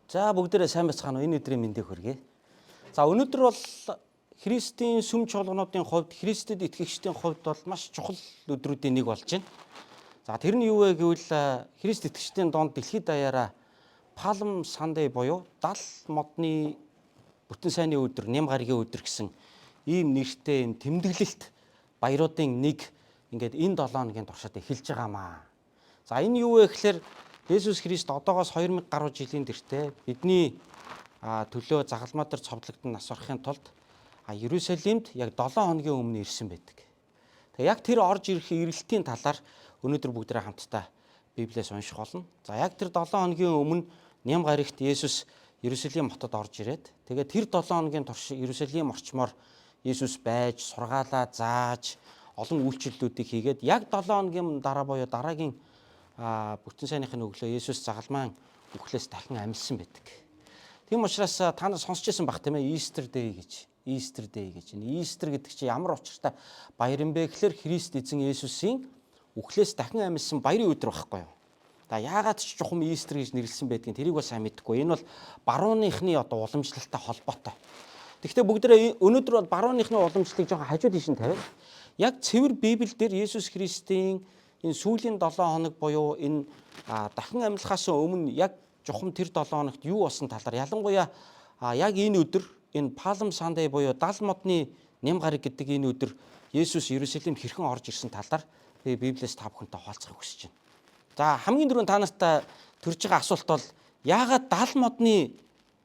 За, бүгдээрээ сайн байцгаана уу? Энэ өдрийн мэндийг хүргэе. За, өнөөдөр бол Христийн сүм чуулгануудын хувьд, Христэд итгэгчдийн хувьд бол маш чухал өдрүүдийн нэг болж байна. За, тэр нь юу вэ гэвэл Христ итгэгчдийн донд дэлхийд даяараа Palm Sunday буюу дал модны бүтэн сайнны өдөр, ням гарагийн өдөр гэсэн ийм нэртэй ийм тэмдэглэлт баяруудын нэг ингээд энэ 7 хоногийн туршид эхэлж байгаамаа. За, энэ юу вэ гэхээр Есүс Христ одоогоос 2000 гаруй жилийн тэртээ бидний төлөө загалмай дээр цовдлогдсон нас барахын тулд Иерусалимд яг 7 хоногийн өмнө ирсэн байдаг. Тэгээ яг тэр орж ирэх ирэлтийн талаар өнөөдөр бүгдээ хамтдаа Библиэс унших болно. За, яг тэр 7 хоногийн өмнө ням гарагт Есүс Иерусалим хотод орж ирээд, тэгээ тэр 7 хоногийн турш Иерусалим орчмоор Есүс байж, сургаалаа зааж, олон үйлчлэлүүдийг хийгээд, яг 7 хоногийн дараа буюу дараагийн бүтэн сайныхын өглөө Есүс загалмайн үхлээс дахин амьсан байдаг. Тийм учраас та нар сонсч ирсэн байх, тийм ээ, Easter Day гэж. Easter Day гэж. Энэ Easter гэдэг чинь ямар учиртай баяр юм бэ гэхээр Христ эзэн Есүсийн үхлээс дахин амьсан баярын өдөр байхгүй юу? За, яагаад ч чухам Easter гэж нэрлэсэн байдгийг тэрийг бас сайн мэдэхгүй. Энэ бол барууныхны одоо уламжлалтай холбоотой. Тэгэхдээ бүгдээ өнөөдөр бол барууныхны уламжлалыг жоохон хажуу тийш нь тавиад, яг цэвэр Библиэлд Есүс Христийн энэ сүүлийн 7 хоног буюу энэ дахин амьлахаас өмнө яг чухам тэр 7 хоногт юу болсон талаар, ялангуяа яг энэ өдөр, энэ Palm Sunday буюу дал модны ням гараг гэдэг энэ өдөр Есүс Иерусалимд хэрхэн орж ирсэн талаар би Библиэс та бүхэнтэй хуваалцахыг хүсэж байна. За, хамгийн түрүүнд та нарт төрж байгаа асуулт бол яагаад дал модны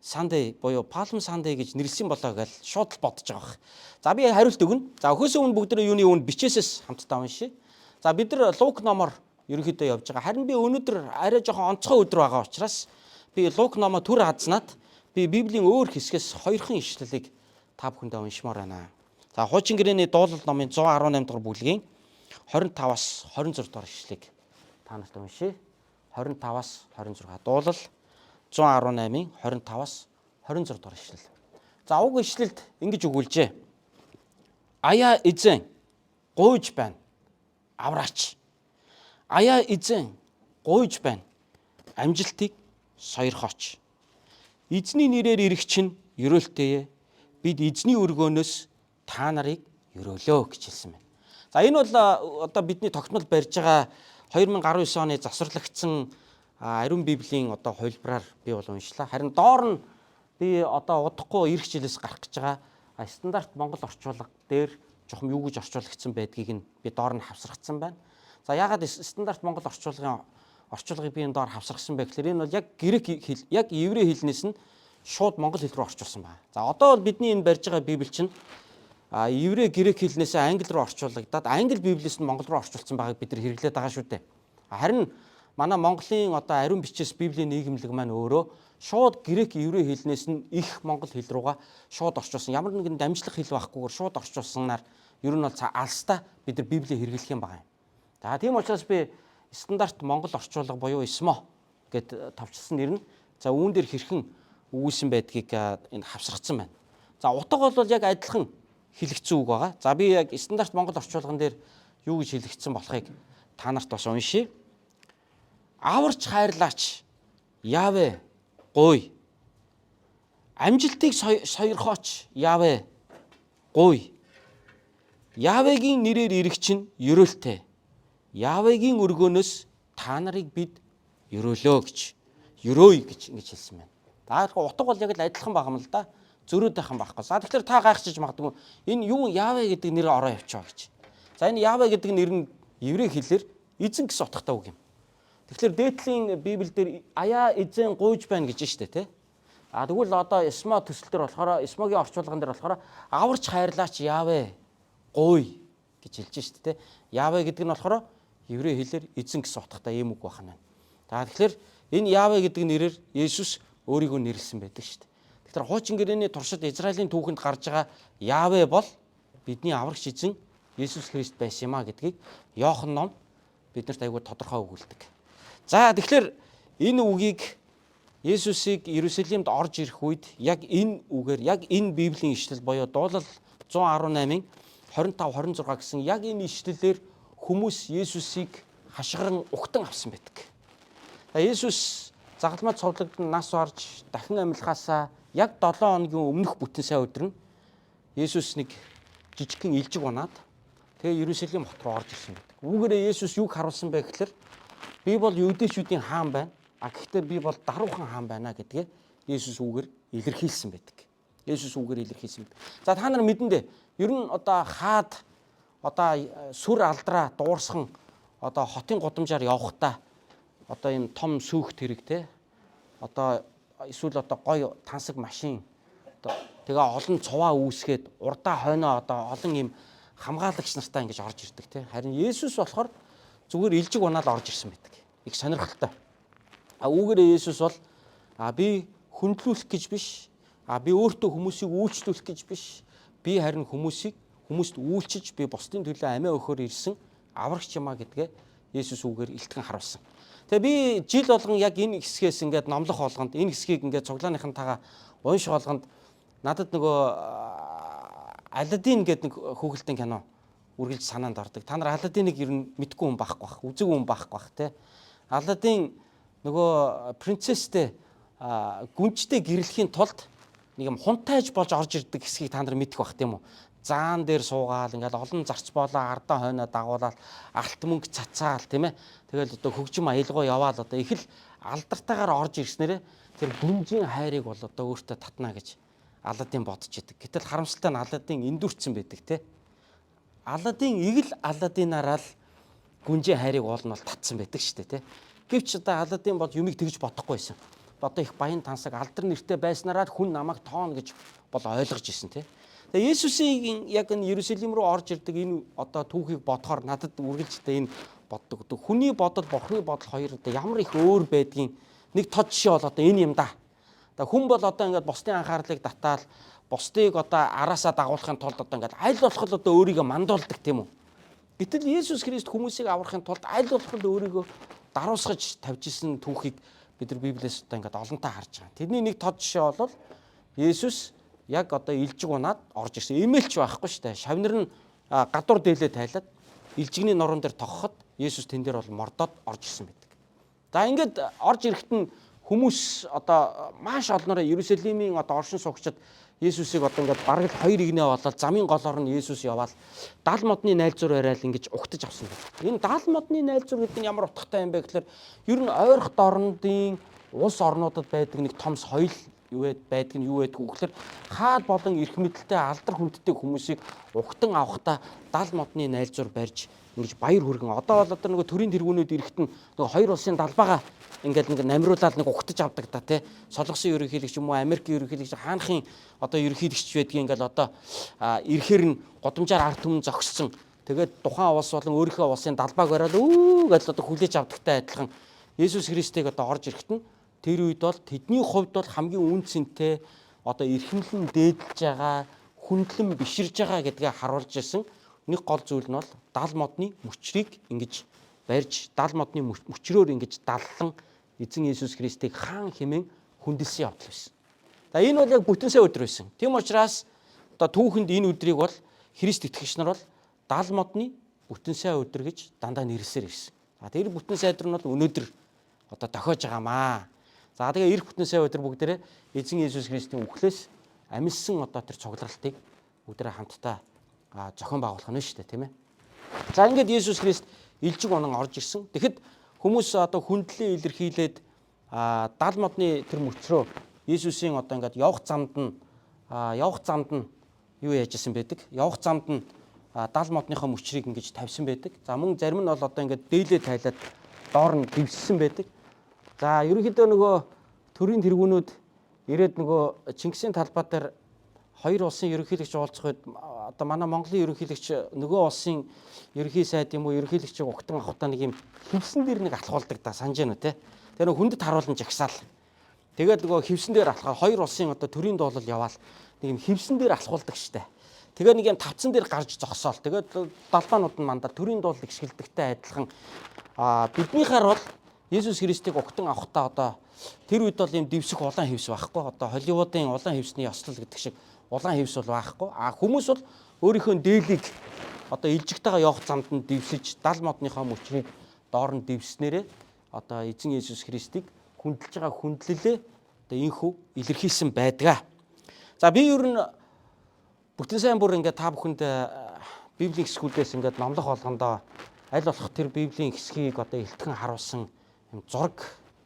Sunday буюу Palm Sunday гэж нэрлэсэн болоо гэж шууд л бодож байгаа бах. За, би хариулт өгнө. За, өгөхөөс өмнө бүгдээ юуны өмнө бичээсээс хамтдаа уншъя. За, бид нар Лук номоор ерөнхийдөө явж байгаа. Харин би өнөөдөр арай жоохон онцгой өдөр байгаа учраас би Лук номоо түр хазнаад би Библийн өөр хэсгээс хоёрхан ишлэлийг та бүхэндээ уншмаар байна. За, Хуучин гэрээний дуулал номын 118 дугаар бүлгийн 25-аас 26 дугаар ишлэлийг та нарт уншъя. 25-аас 26, Дуулал 118-ын 25-аас 26 дугаар ишлэл. За, уг ишлэлд ингэж өгүүлжээ. "Аяа эзэн, гуйж байна. Авраач. Аяа эзэн, гуйж байна. Амжилтыг сойрхооч. Эзний нэрээр ирэх чинь ерөөлтэй. Бид эзний өргөөнөөс та нарыг ерөөлөө" гэж хэлсэн байна. За, энэ бол одоо бидний тогтмол барьж байгаа 2019 оны засварлагдсан Ариун Библийн одоо хувилбараар би бол уншлаа. Харин доор нь би одоо удахгүй ирэх жилээс гарах гэж байгаа стандарт Монгол орчуулга дээр чухам юу гэж орчуулагдсан байдгийг нь би доор нь хавсаргацсан байна. За, яагаад стандарт Монгол орчуулгын орчуулгыг би энэ доор хавсаргасан бэ гэхээр энэ бол яг грек хэл, яг еврей хэлнээс нь шууд монгол хэл рүү орчуулсан байна. За, одоо бол бидний энэ барьж байгаа Библи чинь еврей, грек хэлнээс англи руу орчуулагдаад, англи библиэс нь монгол руу орчуулсан байгааг бид нар хэрэглээд байгаа шүү дээ. Харин манай Монголын одоо ариун бичээс Библийн нийгэмлэг маань өөрөө шууд грек, еврей хэлнээс нь их монгол хэл рүүгээ шууд орчуулсан. Ямар нэгэн дамжлах хэл байхгүйгээр шууд орчуулсанаар ер нь бол алстаа бид нар Библийг хэрэглэх юм байна. За, тийм учраас би стандарт монгол орчуулга буюу СМО гэд товчлсон нэр нь, за, үүн дээр хэрхэн өгүүлсэн байдгийг энэ хавсаргацсан байна. За, утга бол яг адилхан хэлэгдсэн үг байгаа. За, би яг стандарт монгол орчуулган дээр юу гэж хэлэгдсэн болохыг та нарт бас уншъя. "Аварч хайрлаач Явэ, гуй. Амжилтыг сойрхооч Явэ, гуй. Явэгийн нэрээр ирэх чинь ерөөлтэй. Явэгийн өргөөнөөс та нарыг бид ерөөлөө" гэж, ерөөе гэж ингэж хэлсэн байна. За, утга бол яг л адилхан байгаа юм л да, зөрөөд байх юм байхгүй. За, тэгэхээр та гайхчихж магадгүй, энэ юу Явэ гэдэг нэр ороо явчихаа гэж. За, энэ Явэ гэдэг нэр нь еврей хэлээр эзэн гэсэн утгатай үг юм. Тэгэхээр дээдлийн Библиэлд "Аяа эзэн, гуйж байна" гэж штэ, тий. А тэгвэл одоо СМО төсөл дээр болохоор, СМОгийн орчуулган дээр болохоор "Аварч хайрлаач Явэ, гуй" гэж хэлж штэ, тий. Явэ гэдэг нь болохоор еврей хэлээр эзэн гэсэн утгатай ийм үг байна. За, тэгэхээр энэ Явэ гэдэг нэрээр Есүс өөрийгөө нэрлэсэн байдаг штэ. Тэгэхээр хуучин гэрээний туршид Израилийн түүхэнд гарч байгаа Явэ бол бидний аврагч эзэн Есүс Христ байсан юм а гэдгийг Иохан ном биднэрт айгүй тодорхой өгүүлдэг. За, тэгэхээр энэ үгийг, Есүсийг Иерусалимд орж ирэх үед яг энэ үгээр, яг энэ Библийн ишлэл буюу Дуулал 118-ын 25 26 гэсэн яг энэ ишлэлээр хүмүүс Есүсийг хашгиран угтан авсан байдаг. За, Есүс Загалмай цовдлогдсон нас барж дахин амьлахаасаа яг 7 хоногийн өмнөх бүтэн сайн өдөр нь Есүс нэг жижигхэн илжиг унаад тэгээ Иерусалим хот руу орж ирсэн гэдэг. Үүгээрээ Есүс юг харуулсан бэ гэхээр би бол юудэчүүдийн хаан байна. А гэхдээ би бол даруухан хаан байна гэдгээ Есүс үүгээр илэрхийлсэн байдаг. Есүс үүгээр илэрхийлсэн байдаг. За та нар мэдэн дээ. Ер нь одоо хаад одоо сүр алдраа дуурсхан одоо хотын гудамжаар явхдаа одоо ийм том сүүхт хэрэг те одоо эсвэл одоо гоё тансаг машин одоо тэгээ олон цуваа үүсгээд урдаа хойноо одоо олон ийм хамгаалагч нартай ингэж орж ирдэг те. Харин Есүс болохоор зүгээр илжиг унаал орж ирсэн байдаг. Их сонирхолтой. А үүгээрээ Есүс бол би хүндлүүлэх гэж биш, би өөртөө хүмүүсийг үйлчлүүлэх гэж биш, би харин хүмүүсийг хүмүүст үйлчиж би бусдын төлөө амиа өгөхөөр ирсэн аврагч юм а гэдгээ Есүс үүгээр илтгэн харуулсан. Тэгээ би жил болгон яг энэ хэсгээс ингээд номлох болгонд энэ хэсгийг ингээд цуглааныхантайгаа унших болгонд надад нөгөө Аладдин гэдэг нэг хүүхэлдэйн кино үргэлж санаанд ордог. Та нар Аладдиныг ер нь мэдгүй хүн байхгүй бах, үзег хүн байхгүй бах те. Аладдин нөгөө принцесстэй гүнжтэй гэрлэхийн тулд нэг юм хунтайж болж орж ирдэг хэсгийг та нар мэдэх бах тийм үү? Заан дээр суугаал ингээл олон зарц боолоо ардаа хойноо дагуулаад алт мөнгө цацаал тийм ээ. Тэгэл одоо хөгжим аялгау яваал одоо их л алдартайгаар орж ирснээрээ тэр гүнжийн хайрыг бол одоо өөртөө татнаа гэж Аладдин бодож идэг. Гэтэл харамсалтай нь Аладдин эндүрцэн байдаг те. Аладдин игэл Аладдинаараа л гүнжийн хайрыг уул нь бол татсан байдаг шүү дээ те. Гэвч одоо Аладдин бол юмыг тэгж бодохгүй байсан. Одоо их баян тансаг алдар нэртэй байснараа хүн намайг тооно гэж бол ойлгож исэн те. Тэгээ Есүсийн яг энэ Иерусалим руу орж ирдэг энэ одоо түүхийг бодохоор надад үргэлж одоо энэ боддог. Хүний бодол, Бурхны бодол хоёр одоо ямар их өөр байдгийг нэг тод жишээ бол одоо энэ юм да. Одоо хүн бол одоо ингээд бусдын анхаарлыг татаал бусдыг одоо араасаа дагуулахын тулд одоо ингээд аль болох л одоо өөрийгөө мандуулдаг тийм үү. Гэтэл Есүс Христ хүмүүсийг аврахын тулд аль болох л өөрийгөө даруусгаж тавьж исэн түүхийг бид нар Библиэс одоо ингээд олонтаа харж байгаа. Тэрний нэг тод жишээ бол Есүс яг одоо илжиг унаад орж ирсэн. Эмээлч байхгүй шүү дээ. Шавнар нь гадуур дээлээ тайлаад илжигний нуруунд дээр тогхоход Есүс тэн дээр бол мордоод орж ирсэн байдаг. За ингээд орж ирэхэд нь хүмүүс одоо маш олноороо Иерусалимийн одоо оршин суугчид Есүсийг одоо ингээд бараг л хоёр игнэ болоод замын голоор нь Есүс яваал дал модны найлзуур барайл ингэж угтаж авсан байна. Энэ дал модны найлзуур гэдэг нь ямар утгатай юм бэ гэхээр ер нь ойрох дорнодын улс орнуудад байдаг нэг том соёл юу байдаг нь юу байдг вэ гэхээр хаал болон эрх мэдэлтэй алдар хүндтэй хүмүүсийг угтан авахдаа дал модны найлзуур барьж ингэж баяр хүргэн одоо бол одоо нөгөө төрийн тэргүүнүүд ирэхэд нь нөгөө хоёр улсын далбаага ингээл нэг намируулаад нэг угтаж авдаг та тий. Солонгосын ерөнхийлөгч юм уу, Америкийн ерөнхийлөгч, хаанхын одоо ерөнхийлөгч байдгийг ингээл одоо ирэхээр нь гудамжаар ард түмэн зогссон. Тэгээд тухайн улс болон өөрийнхөө улсын далбааг бариад өө гэж одоо хүлээж авдагтай адилхан Есүс Христийг одоо орж ирэхэд нь тэр үед бол тэдний хувьд бол хамгийн үн цэнтэй одоо эрхэмлэн дээдэлж байгаа, хүндлэн биширж байгаа гэдгээ харуулж ирсэн нэг гол зүйл нь бол дал модны мөчрийг ингэж барьж, дал модны мөчрөөр ингэж даллан эзэн Иесус Христийг хаан хэмээн хүндэлсэн явдал байсан. За энэ бол яг бүтэн сайн өдөр байсан. Тийм учраас одоо түүхэнд энэ өдрийг бол Христ итгэгч нар бол дал модны бүтэн сайн өдөр гэж дандаа нэрлсээр ирсэн. За тэр бүтэн сайн өдөр нь бол өнөөдөр одоо тохиож байгаамаа. За тэгээ ирэх бүтэн сайн өдөр бүгдээрээ эзэн Иесус Христийн үхлээс амилсан одоо тэр цугларалтыг бүгдээрээ хамтдаа зохион байгуулах нь шүү дээ, тийм ээ. За ингээд Иесус Христ илжиг унан орж ирсэн. Тэгэхэд хүмүүс одоо хүндлээ илэрхийлээд дал модны тэр мөчрөө Иесусийн одоо ингээд явах замд нь юу яаж исэн байдаг? Явах замд нь дал модныхоо мөчрийг ингэж тавьсан байдаг. За мөн зарим нь бол одоо ингээд дээлээ тайлаад доор нь дэвссэн байдаг. За ерөнхийдөө нөгөө төрийн тэргүүнүүд ирээд нөгөө Чингисийн талбай дээр хоёр улсын ерөнхийлөгч уулзах үед одоо манай Монголын ерөнхийлөгч нөгөө улсын ерөнхий сайд юм уу ерөнхийлөгчийг угтан авахтаа нэг юм хевсэн дээр нэг алхуулдаг да санаж байна уу те. Тэр нэг хүндэт харуулan жагсаал. Тэгээд нөгөө хевсэн дээр алхаа хоёр улсын одоо төрийн дуулал яваал нэг юм хевсэн дээр алхуулдаг штэ. Тэгээ нэг юм тавцан дээр гарч зогсоол. Тэгээд далбаанууд нь мандаа төрийн дуулал ихшгэлдэгтэй адилхан биднийхаар бол Есүс Христийг угтан авахдаа одоо тэр үед бол ийм дэвсэх улаан хевс байхгүй. Одоо Холливуудын улаан хевсний ёслол гэдэг шиг улаан хевс бол байхгүй. А хүмүүс бол өөрийнхөө дээлийг одоо илжигтэйгээ явах замд нь дэвсэж дал модныхоо мөчрийг доор нь дэвснээрээ одоо эзэн Есүс Христийг хүндэлж байгаа хүндлэлээ одоо инхүү илэрхийлсэн байдаг. За би ер нь бүтэн сайн бүр ингээд та бүхэнд Библийн хэсгүүдээс ингээд номлох болгондоо аль болох тэр Библийн хэсгийг одоо илтгэн харуулсан юм зураг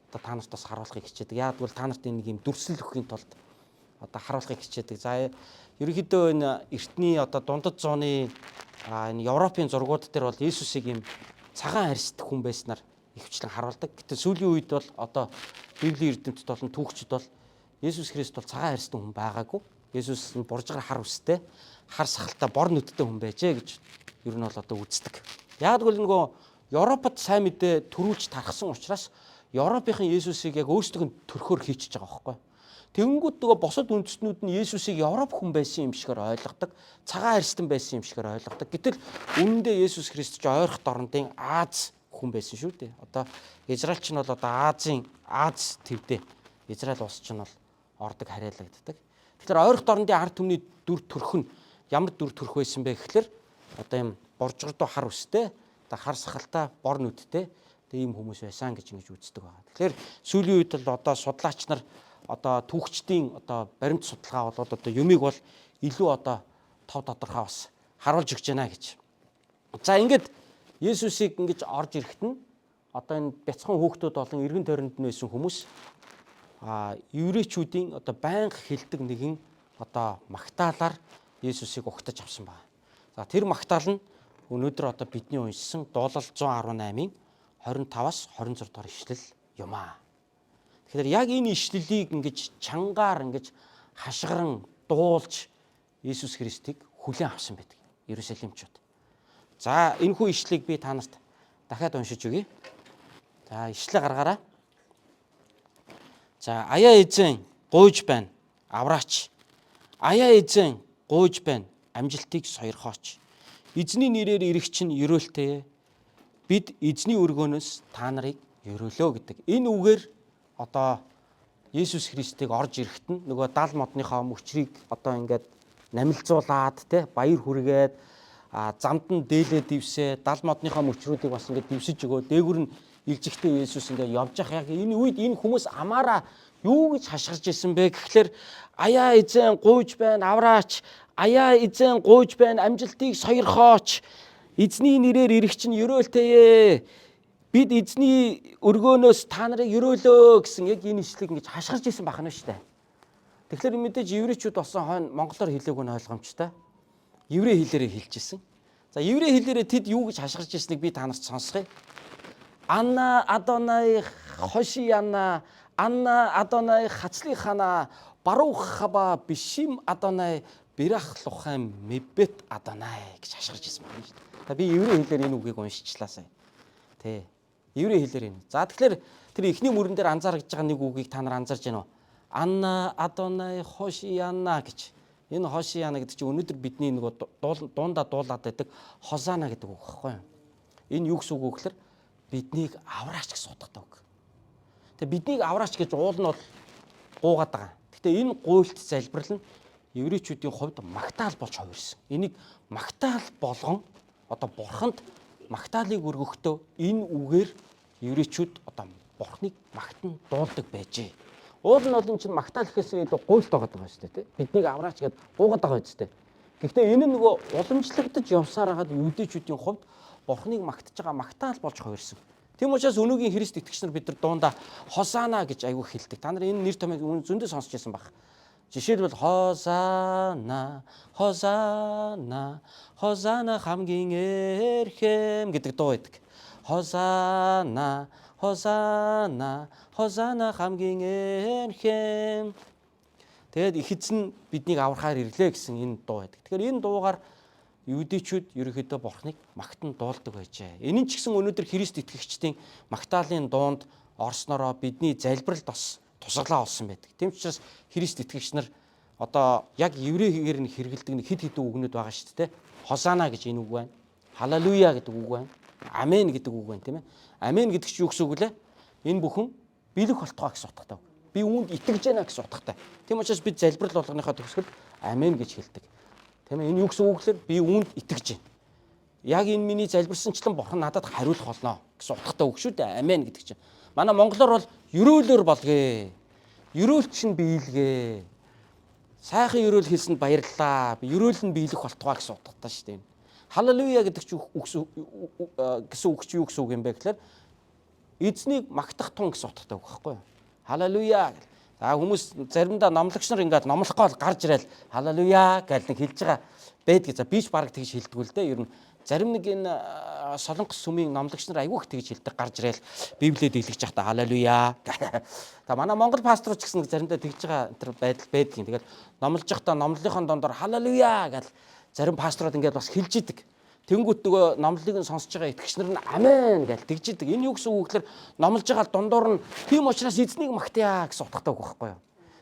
одоо та нарт бас харуулахыг хичээдэг. Яг гэвэл та нарт энэ нэг юм дүрслэл өгөхийн тулд одоо харуулахыг хичээдэг. За ерөнхийдөө энэ эртний одоо дундад зууны энэ Европын зургууд дээр бол Иесусыг юм цагаан арьст хүн байснаар ихэвчлэн харуулдаг. Гэтэл сүүлийн үед бол одоо Библийн эрдэмтэд болон түүхчид бол Есүс Христ бол цагаан арьстай хүн байгаагүй. Есүс буржгаар хар үстэй, хар сахалтай, бор нүдтэй хүн байжээ гэж ер нь бол одоо үздэг. Яг гэвэл нөгөө Европод сайн мэдээ төрүүлж тархсан учраас Европынхан Есүсийг яг өөрсдийнх нь төрхөөр хийчихэж байгаа байхгүй. Тэгэнгүүт нөгөө босод үндэстнүүд нь Есүсийг Европ хүн байсан юм шигээр ойлгодог, цагаан арьстан байсан юм шигээр ойлгодог. Гэтэл үнэндээ Есүс Христ ч ойрхон дорнодын Аз хүн байсан шүү дээ. Одоо Израиль ч нь бол одоо Азийн Аз твдээ Израиль улс ч нь бол ордог харьяалагддаг. Тэгэхээр ойрхон дорнодын ард түмний дүр төрх нь ямар дүр төрх байсан бэ гэхлээр одоо юм боржгордоо хар үстэй, одоо хар сахалтай, бор нүдтэй тэг ийм хүмүүс байсан гэж ингэж үздэг байгаа. Тэгэхээр сүүлийн үед бол одоо судлаач нар одоо түүхчдийн одоо баримт судалгаа болоод одоо юмыг бол илүү одоо тов тодорхой бас харуулж өгч байна гэж. За ингээд Есүсийг ингэж орж ирэхэд нь одоо энэ бяцхан хүүхдүүд болон эргэн тойронд нь байсан хүмүүс еврейчүүдийн одоо байнга хэлдэг нэгэн одоо магтаалаар Есүсийг угтаж авсан байна. За тэр магтаал нь өнөөдөр одоо бидний уншсан дуулал 118-ийн 25-аас 26 дугаар ишлэл юм аа. Тэгэхээр яг энэ ишлэлийг ингэж чангаар ингэж хашгиран дуулж Иесус Христийг хүлээн авсан байдаг. Иерусалимчууд. За энэхүү ишлэлийг би та нарт дахиад уншиж өгье. За ишлэл гаргаарай. За аяа эзэн гуйж байна. Авраач. Аяа эзэн гуйж байна. Амжилтыг сойрхооч. Эзний нэрээр ирэх чинь ерөөлтэй. Бид эзний өргөөнөөс та нарыг ерөөлөө гэдэг. Энэ үгээр одоо Есүс Христийг орж ирэхэд нь нөгөө дал модныхоо мөчрийг одоо ингээд намилзуулаад те баяр хүргээд замд нь дээлээ дэвсээ дал модныхоо мөчрүүдийг бас ингээд дэвсэж өгөө дээгүр нь илжигтэй Есүс ингээд явж явах яг энэ үед энэ хүмүүс амаараа юу гэж хашгирж исэн бэ гэхлээр аяа эзэн гуйж байна авраач, аяа эзэн гуйж байна амжилтыг сойрхооч, эзний нэрээр ирэх чинь ерөөлтэйе, бид эзний өргөөнөөс та нарыг ерөөлөө гэсэн яг энэ ишлэгийг ингэж хашгирж исэн байх нь шүү дээ. Тэгэхээр мэдээж еврейчүүд болсон хойно монголоор хэлээгүй нь ойлгомжтой. Еврей хэлээрээ хэлж исэн. За еврей хэлээрээ тэд юу гэж хашгирж ирснийг би та нарт сонсгоё. Анна Адонай Хошиана, Анна Адонай Хацлихана, Барух хаба бишим Адонай Бирах лухам мебет Адонай гэж хашгирж ирсэн байна шүү дээ. За би еврей хэлээр энэ үгийг уншчихлаа сая. Тэ. Еврей хэлээр энэ. За тэгэхээр тэр эхний мөрөн дээр анзаарч байгаа нэг үгийг та нар анзаарч байна уу? Анна Адонай Хошиана гэж. Энэ Хошиана гэдэг чинь өнөөдөр бидний нөгөө дундаа дуулаад байдаг Хосана гэдэг үг байхгүй юу? Энэ юу гэсэн үг вэ гэхээр биднийг авраач гэсэн утгатай үг. Тэгээ биднийг авраач гэж уул нь бол гуугаад байгаа. Гэтэ энэ гуйлт залбирал нь еврейчүүдийн хувьд магтаал болж хувирсан. Энийг магтаал болгон одоо бурханд магтаалыг өргөхдөө энэ үгээр еврейчүүд одоо бурхныг магтан дуулдаг байжээ. Уул нь бол энэ чинь магтаал гэхээс илүү гуйлт байгаа даа шүү дээ, тий. Биднийг авраач гэд гуугаад байгаа үстэй. Гэхдээ энэ нь нөгөө уламжлагдаж явсаар хагаад еврейчүүдийн хувьд бурхныг магтаж байгаа магтаал болж хувирсан. Тийм учраас өнөөгийн Христ итгэгч нар бид нар дундаа Хосана гэж айгүй хэлдэг. Та нар энэ нэр томьёог зөндөө сонсч байсан баг. Жишээлбэл Хосана, Хосана, Хосана хамгийн эрхэм гэдэг дуу байдаг. Хосана, Хосана, Хосана хамгийн эрхэм. Тэгээд их эзэн биднийг аврахаар ирлээ гэсэн энэ дуу байдаг. Тэгэхээр энэ дуугаар евдээчүүд ерөнхийдөө бурхныг магтан дуулдаг байжээ. Энэ нь ч гэсэн өнөөдөр Христ итгэгчдийн магтаалын дуунд орсноороо бидний залбиралд бас тусгалаа олсон байдаг. Тийм ч учраас Христ итгэгч нар одоо яг еврейгээр нь хэрэгэлдэг нэг хэд хэдэн үгнүүд байгаа шүү дээ. Хосана гэж энэ үг байна. Халелуя гэдэг үг байна. Амен гэдэг үг байна, тийм ээ. Амен гэдэг чинь юу гэсэн үг лээ? Энэ бүхэн бэлэг болтугай гэсэн утгатай үг. Би үүнд итгэж байна гэсэн утгатай. Тийм учраас бид залбирал болгоныхоо төгсгөл амен гэж хэлдэг. Тийм ээ, энэ юу гэсэн үг гэхээр би үүнд итгэж байна. Яг энэ миний залбирсанчлан бурхан надад хариулах болно гэсэн утгатай үг шүү дээ. Амен гэдэг чинь. Манай монголоор бол ерөөлөөр болгоё. Ерөөлч нь биелгээ. Сайхан ерөөл хэлсэнд баярлалаа. Ерөөл нь биелэх болтугай гэсэн утгатай шүү дээ. Халелуя гэдэг чинь гэсэн үг чи юу гэсэн үг юм бэ гэхээр эзнийг магтах тун гэсэн утгатай үг байхгүй юу? Халелуя гэл. За хүмүүс заримдаа номлогч нар ингээд номлох гол гарч ирэл халелуя гэж нэг хэлж байгаа байдаг. За би ч бараг тэгж хэлдэггүй л дээ. Ер нь зарим нэг энэ солонгос сүмийн номлогч нар айгүй их тэгж хэлдэг гарч ирэл Библиэд илгэж байхдаа халелуя. За манай Монгол пасторч гэсэн заримдаа тэгж байгаа энэ байдал байдгийн. Тэгэл номлож байхдаа номлолынхон дондор халелуя гэж зарим пасторууд ингээд бас хэлж идэг. Тэнгүүт нөгөө номлолыг нь сонсож байгаа итгэгч нар нь амен гэж тэгж идэг. Энэ юу гэсэн үг гэхээр номлож байгаа дундуур нь тийм учраас эзнийг магтъя гэсэн утгатай үг байхгүй юу?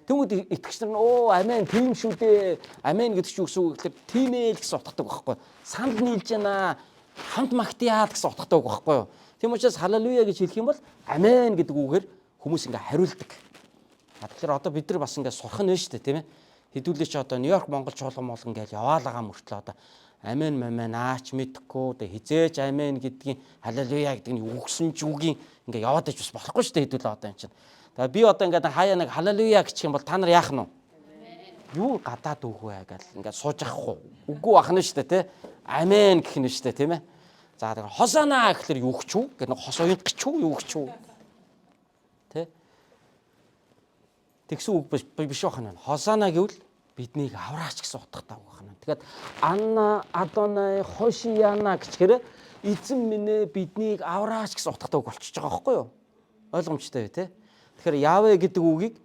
Тэнгүүд итгэгч нар нь оо амен тийм шүү дээ. Амен гэдэг чинь юу гэсэн үг гэхээр тийм ээ л гэсэн утгатай үг байхгүй юу? Санал нийлж байна. Хамт магтъя гэсэн утгатай үг байхгүй юу? Тийм учраас халелуя гэж хэлэх юм бол амен гэдэг үгээр хүмүүс ингээ хариулдаг. Тэгэхээр одоо бид нар бас ингээ сурах нь байна шүү дээ, тийм ээ. Хэдүүлээ чи одоо Нью-Йорк Монгол чуулган молгон гэж яваалаа мөртлөө одоо амен мамен аач мэдхгүй тэг хизээж амен гэдгийг халелуя гэдэг нь үгсэн ч үгийн ингээ яваад ич бас болохгүй шүү дээ хэдүүлээ одоо юм чинь. Тэгээ би одоо ингээд хаяа нэг халелуя гэх юм бол та нар яах нь вэ? Юу гадаад үг вэ гэл ингээд сууж ах уу? Үгүй бах нь шүү дээ тий. Амен гэх нь шүү дээ тийм ээ. За тэгээ хосана гэхлээр юу гэх үү? Гэх нэг хос уянга ч үү юу гэх үү? Тэ? Тэгсэн үг биш байх нь. Хосана гэвэл биднийг авраач гэсэн утгатай үг байна. Тэгэхээр Анна, Адонай, Хошияна гэчгээр эзэн минь ээ биднийг авраач гэсэн утгатай үг болчихж байгаа байхгүй юу? Ойлгомжтой юу те? Тэгэхээр Явэ гэдэг үгийг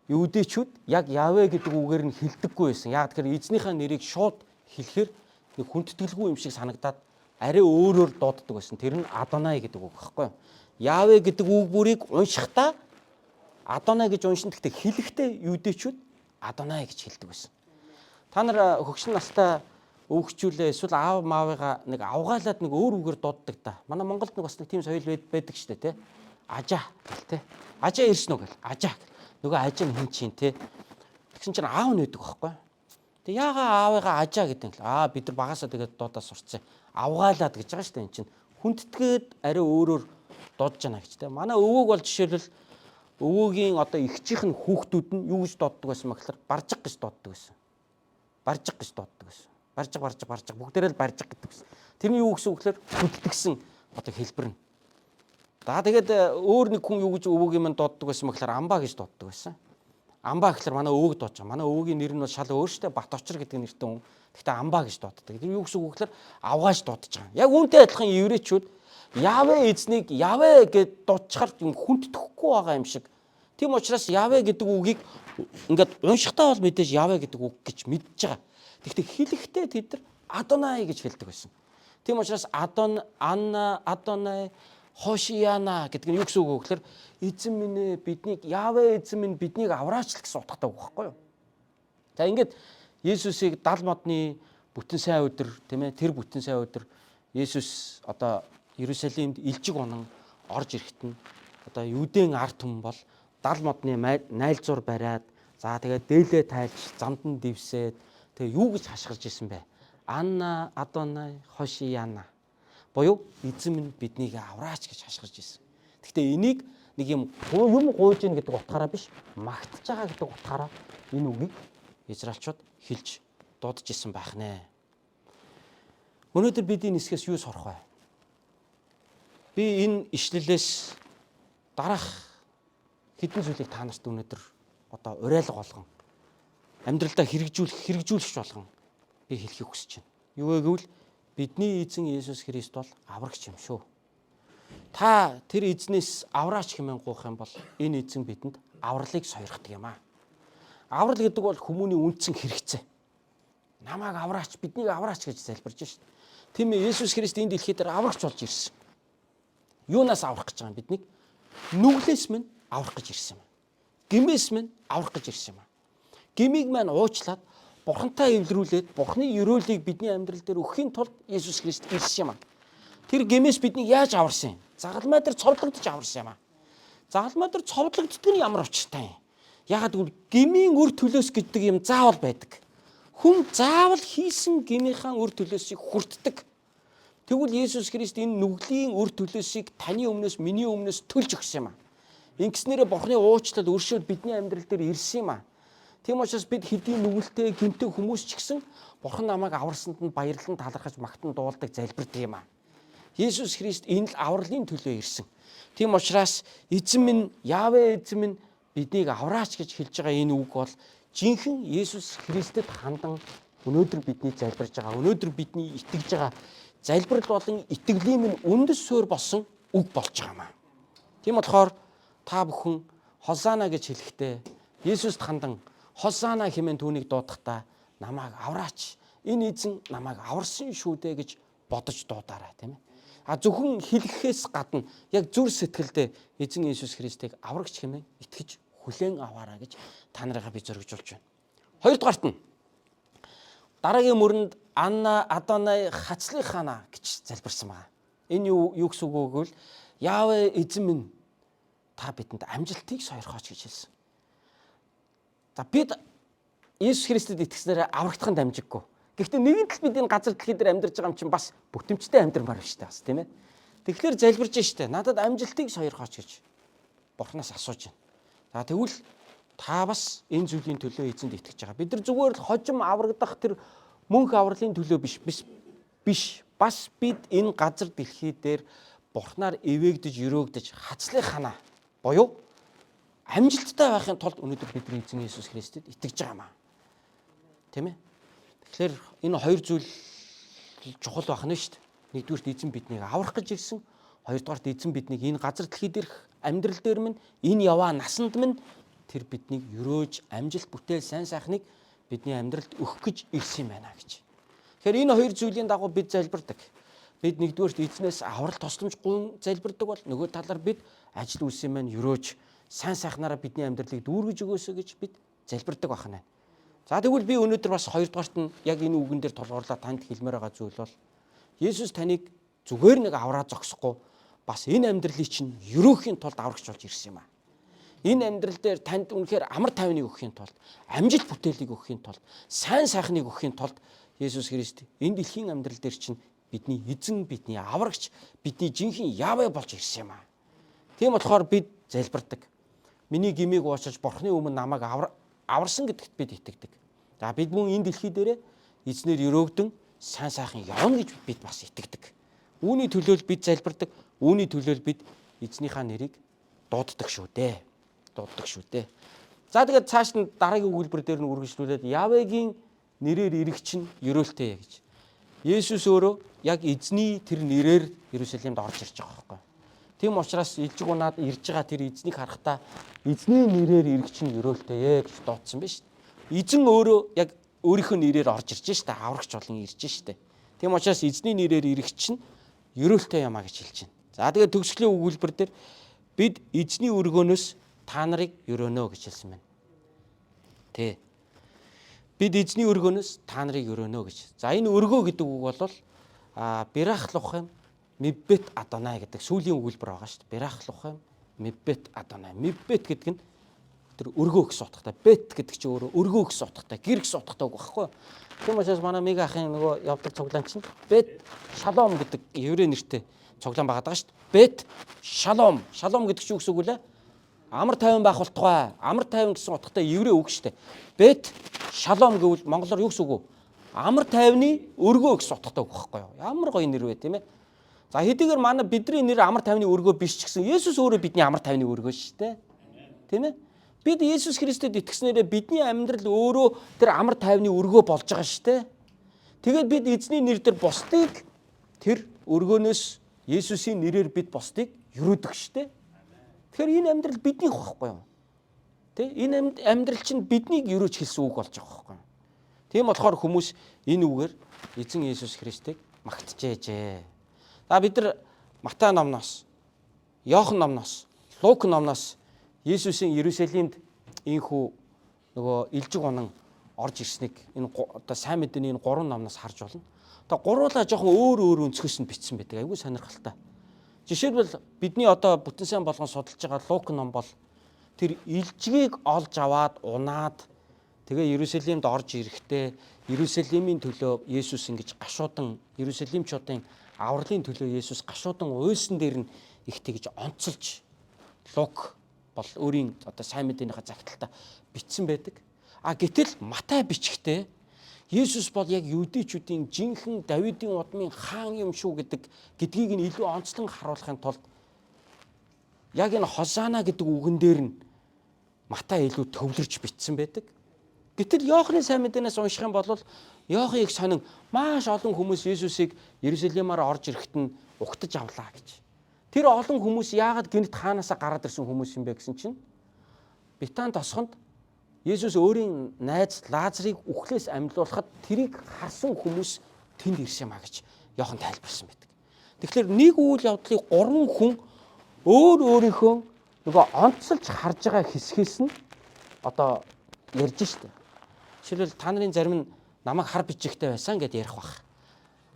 Юудэчүүд яг Явэ гэдэг үгээр нь хэлдэггүй байсан. Яг тэгэхээр эзнийхээ нэрийг шууд хэлэхээр нэг хүндэтгэлгүй юм шиг санагдаад арай өөрөөр дууддаг байсан. Тэр нь Адонай гэдэг үг байхгүй юу? Явэ гэдэг үг бүрийг уншихдаа Адонай гэж уншин. Гэхдээ хэлэхдээ юудэчүүд Адонай гэж хэлдэг байсан. Та нар хөгшин настай өвгчүүлээ эсвэл аав маавыгаа нэг авгаалаад нэг өөр үгээр дууддаг та. Манай Монголд нэг бас нэг тийм соёл байдаг шүү дээ, тэ. Ажаа гэл тэ. Ажаа ирсэн үү гэл. Ажаа гэл. Нөгөө ажаа нь хэн чинь тэ. Тэгсэн чинь аав нь байдаг байхгүй. Тэг яагаа аавыгаа ажаа гэдэг юм. Аа бид нар багасаа тэгээд дуудаа сурцсан. Авгаалаад гэж байгаа шүү дээ эн чинь. Хүндэтгээд арай өөрөөр дуудаж яана гэж тэ. Манай өвөөг бол жишээлбэл өвөөгийн одоо эгчийнх нь хүүхдүүд нь юу гэж дууддаг байсан бэ гэхээр баржиг гэж дууддаг байсан. Баржиг гэж дууддаг байсан. Баржиг баржиг баржиг бүгдээрээ л баржиг гэдэг байсан. Тэр нь юу гэсэн үг гэхээр хүндэтгсэн одоо хэлбэр нь. За тэгээд өөр нэг хүн юу гэж өвөөгийн минь дууддаг байсан бэ гэхээр амбаа гэж дууддаг байсан. Амбаа гэхээр манай өвөөг дуудаж байгаа. Манай өвөөгийн нэр нь бол шал өөр шүү дээ. Бат очир гэдэг нэртэй хүн. Гэхдээ амбаа гэж дууддаг. Тэр юу гэсэн үг гэхээр авгааж дуудаж байгаа. Яг үүнтэй адилхан еврейчүүд Явэ эзнийг Явэ гэд дуудчихаар юм хүндэтгэхгүй байгаа юм шиг. Тийм учраас Явэ гэдэг үгийг ингээд уншихтаа бол мэдээж Явэ гэдэг үг гэж мэдж байгаа. Тэгэхдээ хэлэхдээ тэд нар Адонай гэж хэлдэг байсан. Тийм учраас Адон, Анна, Адонай, Хошияна гэдэг нь юу гэсэн үг вэ гэхээр эзэн минь ээ биднийг Явэ эзэн минь биднийг авраач л гэсэн утгатай үг байхгүй юу? За ингээд Есүсийг дал модны бүтэн сайн өдөр тийм ээ тэр бүтэн сайн өдөр Есүс одоо Иерусалимд илжиг унан орж ирэхэд нь одоо Юудын ард түмэн бол дал модны найлзуур бариад за тэгээд дээлээ тайлж замд нь дэвсээд тэгээ юу гэж хашгирж исэн бэ? Анна Адонай Хошияна буюу эзэн минь биднийг авраач гэж хашгирж исэн. Гэхдээ энийг нэг юм юм гуйж гин гэдэг утгаараа биш магтаж байгаа гэдэг утгаараа энэ үгийг Израильчууд хэлж дуудаж исэн байх нэ. Өнөөдөр бид энэ хэсгээс юу сурах вэ? Би энэ ишлэлээс дараах хэдэн зүйлийг та нарт өнөөдөр одоо уриалга болгон амьдралдаа хэрэгжүүлэх хэрэгжүүлэгч болгон би хэлэхийг хүсэж байна. Юу вэ гэвэл бидний эзэн Есүс Христ бол аврагч юм шүү. Та тэр эзнээс авраач хэмээн гуйх юм бол энэ эзэн бидэнд авралыг сойрхдаг юм аа. Аврал гэдэг бол хүмүүний үндсэн хэрэгцээ. Намайг авраач, биднийг авраач гэж залбирж шít. Тийм ээ Есүс Христ энэ дэлхий дээр аврагч болж ирсэн. Юунаас аврах гэж байгаа юм биднийг? Нүглээс минь аврах гэж ирсэн юм. Гимээс минь аврах гэж ирсэн юм. Гимийг маань уучлаад Бурхантай эвлэрүүлээд Бурхны өрөөлийг бидний амьдрал дээр өгөхийн тулд Есүс Христ ирсэн юм. Тэр гимээс биднийг яаж аварсан юм? Загалмай дээр цовдлогдож аварсан юм аа. Загалмай дээр цовдлогддог нь ямар учиртай юм? Ягаад гэвэл гмийн үр төлөөс гэдэг юм заавал байдаг. Хүн заавал хийсэн гмийнхаа үр төлөөсийг хүртдэг. Тэгвэл Есүс Христ энэ нүглийн үр төлөөсийг таны өмнөөс, миний өмнөөс төлж өгсөн юм аа. Ингэснээрээ Бурхны уучлал, өршөөл бидний амьдрал дээр ирсэн юм аа. Тийм учраас бид хэдийн нүгэлтэй, гэмтэй хүмүүс ч гэсэн Бурхан намайг аварсанд нь баярлан талархаж магтан дуулдаг, залбирдаг юм аа. Есүс Христ энэ л авралын төлөө ирсэн. Тийм учраас эзэн минь, Яавэ эзэн минь биднийг авраач гэж хэлж байгаа энэ үг бол жинхэнэ Есүс Христэд хандан өнөөдөр бидний залбирж байгаа, өнөөдөр бидний итгэж байгаа залбирал болон итгэлийн минь үндэс суурь болсон үг болж байгаа юм аа. Тийм болохоор та бүхэн Хосана гэж хэлэхдээ Есүст хандан Хосана хэмээн түүнийг дуудахдаа намайг авраач. Энэ эзэн намайг аварсан шүү дээ гэж бодож дуудаарай, тийм ээ. А зөвхөн хэлэхээс гадна яг зүр сэтгэлдээ эзэн Иесус Христийг аврагч хэмээн итгэж хүлээн аваарай гэж та нарыгаа би зоригжуулж байна. Хоёрдугаарт нь дараагийн мөрөнд Анна Адонай хацлын хана гэж залбирсан байна. Энэ юу гэсэн үг вэ гэвэл Яавэ эзэн минь та бидэнд амжилтыг сойрхооч гэж хэлсэн. За бид Иесус Христэд итгэснээр аврагдах нь дамжиггүй. Гэхдээ нэгэн тал бид энэ газар дэлхий дээр амьдарч байгаа юм чинь бас бүтэмжтэй амьдрмаар биш үү бас тийм ээ. Тэгэхээр залбирж штэ. Надад амжилтыг сойрхооч гэж Бурханаас асууж байна. За тэгвэл та бас энэ зүйлийн төлөө эзэнд итгэж байгаа. Бид нар зүгээр л хожим аврагдах тэр мөнх авралын төлөө биш биш. Бас бид энэ газар дэлхий дээр Бурханаар эвээгдэж, өрөөгдөж хацлын ханаа буюу амжилттай байхын тулд өнөөдөр бидний эзэн Иесус Христэд итгэж байгаа юм аа. Тийм ээ? Тэгэхээр энэ хоёр зүйл чухал байх нь шүү дээ. Нэгдүгээрт эзэн биднийг аврах гэж ирсэн. Хоёрдугаарт эзэн биднийг энэ газар дэлхий дээрх амьдрал дээр минь энэ яваа насанд минь тэр биднийг өрөөж амжилт бүтээл сайн сайхныг бидний амьдралд өгөх гэж ирсэн юм байна гэж. Тэгэхээр энэ хоёр зүйлийн дагуу бид залбирдаг. Бид нэгдүгээрт эзнээс аврал тусламж гуйн залбирдаг бол нөгөө талаар бид ажил үйлсийн маань өрөөж сайн сайхнаараа бидний амьдралыг дүүргэж өгөөсэй гэж бид залбирдаг байх нь. За тэгвэл би өнөөдөр бас хоёрдугаарт нь яг энэ үгэн дээр тулгуурлаа танд хэлмээр байгаа зүйл бол Есүс таныг зүгээр нэг авраа зогсохгүй бас энэ амьдралыг чинь өрөөхийн тулд аврагч болж ирсэн юм аа. Энэ амьдрал дээр танд үнэхээр амар тайвныг өгөхийн тулд, амжилт бүтээлийг өгөхийн тулд, сайн сайхныг өгөхийн тулд Есүс Христ энэ дэлхийн амьдрал дээр чинь бидний эзэн, бидний аврагч, бидний жинхэнэ Яавэ болж ирсэн юм аа. Тийм болохоор бид залбирдаг. Миний гмийг уучилж Бурхны өмнө намайг аварсан гэдэгт бид итгэдэг. За бид мөн энэ дэлхий дээрээ эзнэр өрөөгдөн сайн сайхан явна гэж бид бас итгэдэг. Үүний төлөө л бид залбирдаг. Үүний төлөө л бид эзнийхээ нэрийг дууддаг шүү дээ. Дууддаг шүү дээ. За тэгээд цааш нь дараагийн өгүүлбэр дээр нь үргэлжлүүлээд Явегийн нэрээр ирэх чинь ерөөлтэй гэж. Есүс өөрөө яг эзний тэр нэрээр Иерусалимд орж ирж байгаа байхгүй. Тийм учраас илжиг унаад ирж байгаа тэр эзнийг харахтаа эзний нэрээр ирэх чинь ерөөлтэй гэж дуудсан биз. Эзэн өөрөө яг өөрийнхөө нэрээр орж ирж штэ, аврагч болон ирж штэ. Тийм учраас эзний нэрээр ирэх чинь ерөөлтэй юм а гэж хэлж байна. За тэгээд төгсгөлийн өгүүлбэр дээр бид эзний өргөөнөөс та нарыг өрөөнө гэж хэлсэн байна. Тэ. Бид эзний өргөөнөөс та нарыг өрөөнө гэж. За энэ өргөө гэдэг үг бол бирах лухым миббет адонай гэдэг сүүлийн өгүүлбэр байгаа шүү дээ. Бирах лухым миббет адонай. Миббет гэдэг нь тэр өргөө гэсэн утгатай. Бет гэдэг чинь өөрөө өргөө гэсэн утгатай, гэр гэсэн утгатай үг байхгүй юу? Тийм учраас манай Мега ахын нөгөө явдаг цуглаан чинь Бет Шалом гэдэг еврей нэртэй цуглаан байгаад байгаа шүү дээ. Бет Шалом. Шалом гэдэг чинь юу гэсэн үг лээ? Амар тайван байх болтугай. Амар тайван гэсэн утгатай еврей үг шүү дээ. Бет Шалом гэвэл монголоор юу гэсэн үг вэ? Амар тайвны өргөө гэсэн утгатай үг байхгүй юу? Ямар гоё нэр вэ, тийм ээ? За хэдийгээр манай бидний нэр амар тайвны өргөө биш ч гэсэн Есүс өөрөө бидний амар тайвны өргөө шүү дээ. Тийм ээ? Бид Есүс Христэд итгэснээрээ бидний амьдрал өөрөө тэр амар тайвны өргөө болж байгаа шүү дээ. Тэгээд бид эзний нэр дээр бусдыг тэр өргөөнөөс Есүсийн нэрээр бид бусдыг өрөөдөг шүү дээ. Тэгэхээр энэ амьдрал биднийх байхгүй юу? Тэ? Энэ амьдрал чинь биднийг өрөөж хэлсэн үг болж байгаа байхгүй юу? Тийм болохоор хүмүүс энэ үгээр эзэн Есүс Христийг магтжээжээ. За бид нар Матай номноос, Иохан номноос, Лук номноос Есүсийн Иерусалимд ийхүү нөгөө илжиг унан орж ирснийг энэ одоо сайн мэдээний энэ гурван номноос харж болно. Одоо гуруулаа жоохон өөр өөр өнцгөөс нь бичсэн байдаг. Айгүй сонирхолтой. Жишээлбэл бидний одоо бүтэн сайн болгон судалж байгаа Лук ном бол тэр илжгийг олж аваад унаад тэгээ Иерусалимд орж ирэхдээ Иерусалимийн төлөө Есүс ингэж гашуудан Иерусалимчуудын авралын төлөө Есүс гашуудан уйлсан дээр нь их тэгж онцолж Лук бол өөрийн одоо сайн мэдээнийхээ загталтаа бичсэн байдаг. А гэтэл Матай бичгтээ Есүс бол яг юудэчүүдийн жинхэнэ Давидын удмын хаан юм шүү гэдгийг нь илүү онцлон харуулахын тулд яг энэ Хосана гэдэг үгэн дээр нь Матай илүү төвлөрч бичсэн байдаг. Гэтэл Иохны сайн мэдээнээс унших юм бол Иохан их сонин маш олон хүмүүс Есүсийг Иерусалимаар орж ирэхэд нь угтаж авлаа гэж. Тэр олон хүмүүс яагаад гинт хаанаасаа гараад ирсэн хүмүүс юм бэ гэсэн чинь Битан тосгонд Есүс өөрийн найз Лазарыг үхлээс амьлуулахад тэрийг харсан хүмүүс тэнд ирсэн юм а гэж Иохан тайлбарласан байдаг. Тэгэхээр нэг үйл явдлыг гурван хүн өөр өөрийнхөө нөгөө онцолж харж байгаа хэсгээс нь одоо ярьж штэ. Жишээлбэл та нарын зарим нь намайг хар бичигтэй байсан гэд ярих бах.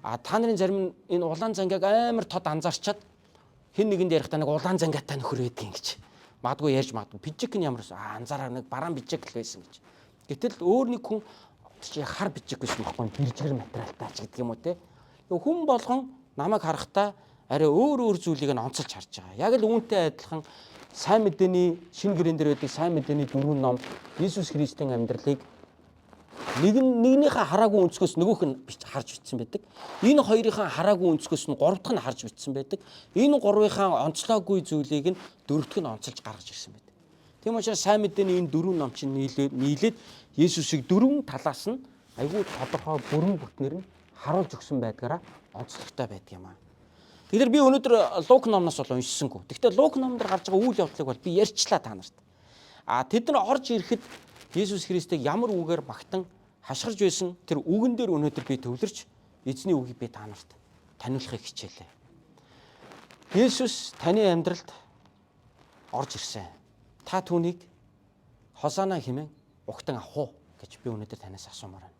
А та нарын зарим нь энэ улаан зангааг амар тод анзаарчаад хэн нэгэнд ярихдаа нэг улаан зангаатай нөхөр байдгийн гэж. Магадгүй ярьж магадгүй. Пижик нь ямар анзаараа нэг бараан пижик л байсан гэж. Гэтэл өөр нэг хүн чи хар пижик гэсэн байхгүй бэржгэр материалтай ч гэдэг юм уу те. Хүн болгон намайг харахтаа арай өөр өөр зүйлийг нь онцолж харж байгаа. Яг л үүнтэй адилхан сайн мэдээний шинэ гэрэн дээр байдаг сайн мэдээний дөрвөн ном Иесус Христийн амьдралыг нэг нь нэгнийхээ хараагүй өнцгөөс нөгөөх нь харж бичсэн байдаг. Энэ хоёрынхаа хараагүй өнцгөөс нь гурав дахь нь харж бичсэн байдаг. Энэ гурвынхаа онцлоогүй зүйлийг нь дөрөв дэх нь онцолж гаргаж ирсэн байдаг. Тийм учраас сайн мэдээний энэ дөрвөн ном чинь нийлээд Есүсийг дөрвөн талаас нь айгүй тодорхой бүрэн бүтнээр нь харуулж өгсөн байдгаараа онцлогтой байдаг юм аа. Тэгэхээр би өнөөдөр Лук номноос бол уншсангүй. Гэхдээ Лук номон дээр гарч байгаа үйл явдлыг бол би ярьчлаа та нарт. А тэд нар орж ирэхэд Есүс Христийг ямар үгээр магтан хашгирж байсан тэр үгэн дээр өнөөдөр би төвлөрч эзний үгийг би та нарт таниулахыг хичээлээ. Есүс таны амьдралд орж ирсэн. Та түүнийг Хосана хэмээн угтан авах уу гэж би өнөөдөр танаас асуумаар байна.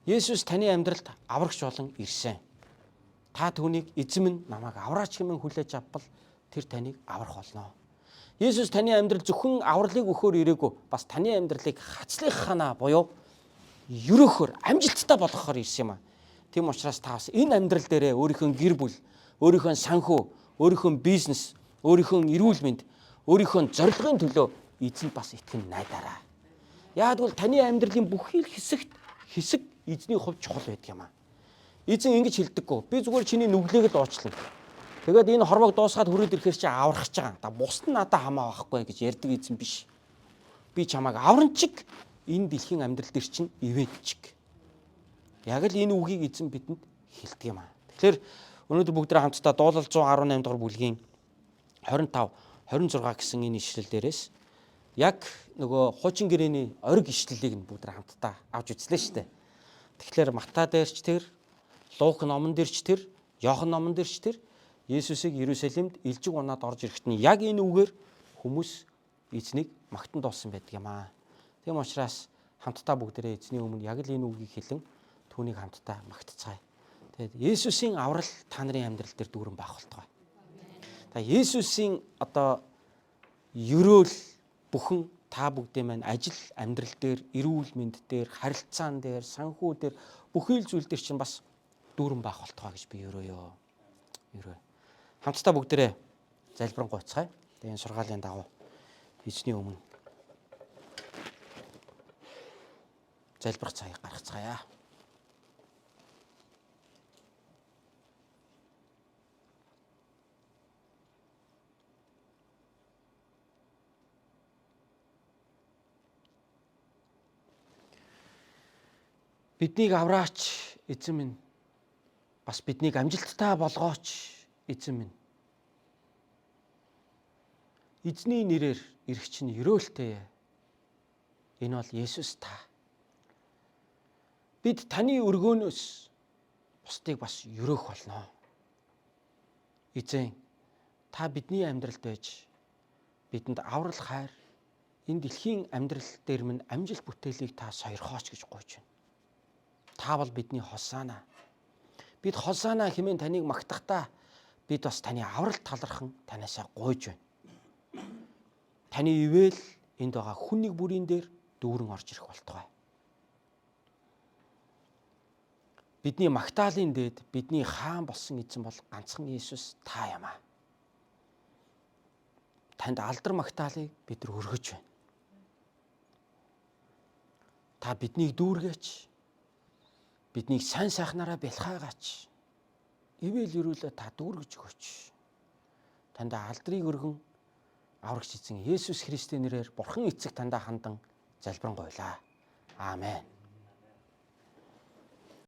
Есүс таны амьдралд аврагч болон ирсэн. Та түүнийг эзэм нь намайг авраач хэмээн хүлээж авбал тэр таныг аврах болно. Есүс таны амьдрал зөвхөн авралыг өгөхөөр ирээгүй бас таны амьдралыг хацлынхаа буюу ерөөхөөр амжилттай болгохоор ирсэн юм а. Тийм учраас та бас энэ амьдрал дээрээ өөрийнхөө гэр бүл, өөрийнхөө санхүү, өөрийнхөө бизнес, өөрийнхөө эрүүл мэнд, өөрийнхөө зорилгын төлөө эзэнд бас итгэн найдаарай. Яг бол таны амьдралын бүхий л хэсэгт хэсэг эзний хувь чухал байдаг юм а. Эзэн ингэж хэлдэггүй. Би зүгээр чиний нүглийг л уучлана. Тэгээд энэ хорвоог дуусгаад хүрээд ирэхээр чи аврах гэж байгаа. Да бусд нь надад хамаа байхгүй гэж ярьдаг эзэн биш. Би чамайг авран чиг энэ дэлхийн амьдрал дээр чинь ивэд чиг. Яг л энэ үгийг эзэн бидэнд хэлдэг юм аа. Тэгэхээр өнөөдөр бүгд хамтдаа дуулал 118 дугаар бүлгийн 25, 26 гэсэн энэ ишлэл дээрээс яг нөгөө хуучин гэрээний ориг ишлэлийг нь бүгд хамтдаа авч үзлээ шүү дээ. Тэгэхээр Матай дээр ч тэр, Лук номон дээр ч тэр, Иохан номон дээр ч тэр Есүсийг Иерусалимд илжиг унаад орж ирэхэд нь яг энэ үгээр хүмүүс эзнийг магтан дуулсан байдаг юм аа. Тийм учраас хамтдаа бүгдээрээ эзний өмнө яг л энэ үгийг хэлэн түүнийг хамтдаа магтацгаая. Тэгээд Есүсийн аврал та нарын амьдрал дээр дүүрэн байх болтугай. Та Есүсийн одоо ерөөл бүхэн та бүгдийн маань ажил амьдрал дээр, эрүүл мэнд дээр, харилцаан дээр, санхүү дээр бүхий л зүйл дээр чинь бас дүүрэн байх болтугай гэж би өрөөё. Өрөө. Хамтдаа бүгдээрээ залбирanгуйцгаая. Тэгээ энэ сургаалын дагуу эзний өмнө залбирах цагийг гаргацгаая. Биднийг авраач эзэн минь. Бас биднийг амжилттай болгооч эзэн минь. Эзний нэрээр ирэх чинь ерөөлтэй. Энэ бол Есүс та. Бид таны өргөөнөөс бусдыг бас ерөөх болно. Эзэн та бидний амьдралд байж бидэнд аврал хайр энэ дэлхийн амьдрал дээр минь амжилт бүтээлийг та сойрхооч гэж гуйж байна. Та бол бидний Хосана. Бид Хосана хэмээн таныг магтахдаа бид бас таны аврал талархан танаасаа гуйж байна. Таны ивэл энд байгаа хүн нэг бүрийн дээр дүүрэн орж ирэх болтугай. Бидний Магдалины дээд, бидний хаан болсон эзэн бол ганцхан Иесус та юм аа. Танд алдар магтаалыг бид нар өргөж байна. Та биднийг дүүргээч. Биднийг сайн сайхнараа бэлхаагаач. Ивэл өрөөлөө та дүүргэж өгөөч. Танд алдрыг өргөн аврагч эзэн Есүс Христийн нэрээр Бурхан эцэг таньдаа хандан залбирanгуйлаа. Аамен.